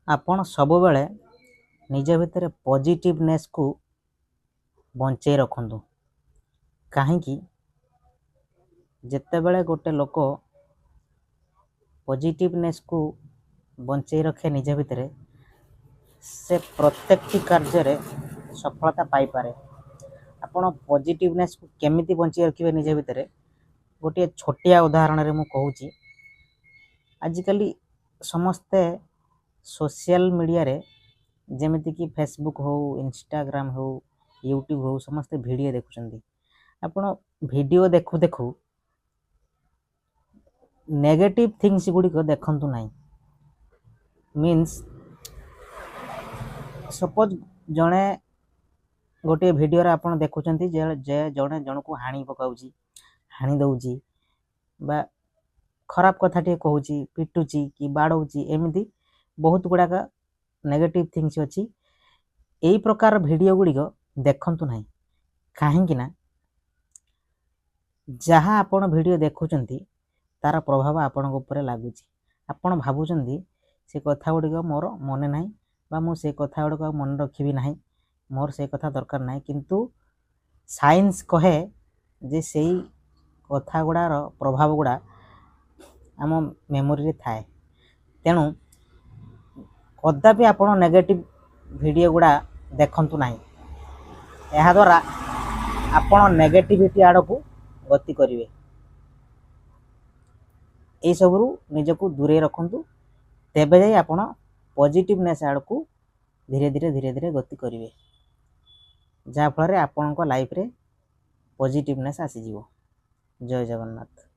ଆପଣ ସବୁବେଳେ ନିଜ ଭିତରେ ପଜିଟିଭନେସ୍କୁ ବଞ୍ଚେଇ ରଖନ୍ତୁ। କାହିଁକି, ଯେତେବେଳେ ଗୋଟେ ଲୋକ ପଜିଟିଭନେସ୍କୁ ବଞ୍ଚେଇ ରଖେ ନିଜ ଭିତରେ, ସେ ପ୍ରତ୍ୟେକଟି କାର୍ଯ୍ୟରେ ସଫଳତା ପାଇପାରେ। ଆପଣ ପଜିଟିଭନେସ୍କୁ କେମିତି ବଞ୍ଚେଇ ରଖିବେ ନିଜ ଭିତରେ, ଗୋଟିଏ ଛୋଟିଆ ଉଦାହରଣରେ ମୁଁ କହୁଛି। ଆଜିକାଲି ସମସ୍ତେ ସୋସିଆଲ ମିଡ଼ିଆରେ, ଯେମିତିକି ଫେସବୁକ୍ ହଉ, ଇନଷ୍ଟାଗ୍ରାମ ହଉ, ୟୁଟ୍ୟୁବ୍ ହଉ, ସମସ୍ତେ ଭିଡ଼ିଓ ଦେଖୁଛନ୍ତି। ଆପଣ ଭିଡ଼ିଓ ଦେଖୁ ଦେଖୁ ନେଗେଟିଭ୍ ଥିଙ୍ଗସ୍ ଗୁଡ଼ିକ ଦେଖନ୍ତୁ ନାହିଁ। ମିନ୍ସ, ସପୋଜ୍ ଜଣେ ଗୋଟିଏ ଭିଡ଼ିଓରେ ଆପଣ ଦେଖୁଛନ୍ତି ଯେ ଜଣେ ଜଣକୁ ହାଣି ପକାଉଛି, ହାଣି ଦେଉଛି ବା ଖରାପ କଥାଟିଏ କହୁଛି, ପିଟୁଛି କି ବାଡ଼ଉଛି, ଏମିତି ବହୁତ ଗୁଡ଼ାକ ନେଗେଟିଭ୍ ଥିଙ୍ଗସ୍ ଅଛି। ଏଇ ପ୍ରକାର ଭିଡ଼ିଓ ଗୁଡ଼ିକ ଦେଖନ୍ତୁ ନାହିଁ। କାହିଁକି ନା ଯାହା ଆପଣ ଭିଡ଼ିଓ ଦେଖୁଛନ୍ତି, ତାର ପ୍ରଭାବ ଆପଣଙ୍କ ଉପରେ ଲାଗୁଛି। ଆପଣ ଭାବୁଛନ୍ତି ସେ କଥା ଗୁଡ଼ିକ ମୋର ମନେ ନାହିଁ ବା ମୁଁ ସେ କଥା ଗୁଡ଼ିକ ଆଉ ମନେ ରଖିବି ନାହିଁ, ମୋର ସେ କଥା ଦରକାର ନାହିଁ। କିନ୍ତୁ ସାଇନ୍ସ କହେ ଯେ ସେଇ କଥା ଗୁଡ଼ାର ପ୍ରଭାବ ଗୁଡ଼ା ଆମ ମେମୋରିରେ ଥାଏ। ତେଣୁ କଦାପି ଆପଣ ନେଗେଟିଭ୍ ଭିଡ଼ିଓ ଗୁଡ଼ା ଦେଖନ୍ତୁ ନାହିଁ। ଏହାଦ୍ୱାରା ଆପଣ ନେଗେଟିଭିଟି ଆଡ଼କୁ ଗତି କରିବେ। ଏଇସବୁରୁ ନିଜକୁ ଦୂରେଇ ରଖନ୍ତୁ, ତେବେ ଯାଇ ଆପଣ ପଜିଟିଭନେସ୍ ଆଡ଼କୁ ଧୀରେ ଧୀରେ ଧୀରେ ଧୀରେ ଗତି କରିବେ, ଯାହାଫଳରେ ଆପଣଙ୍କ ଲାଇଫରେ ପଜିଟିଭନେସ୍ ଆସିଯିବ। ଜୟ ଜଗନ୍ନାଥ।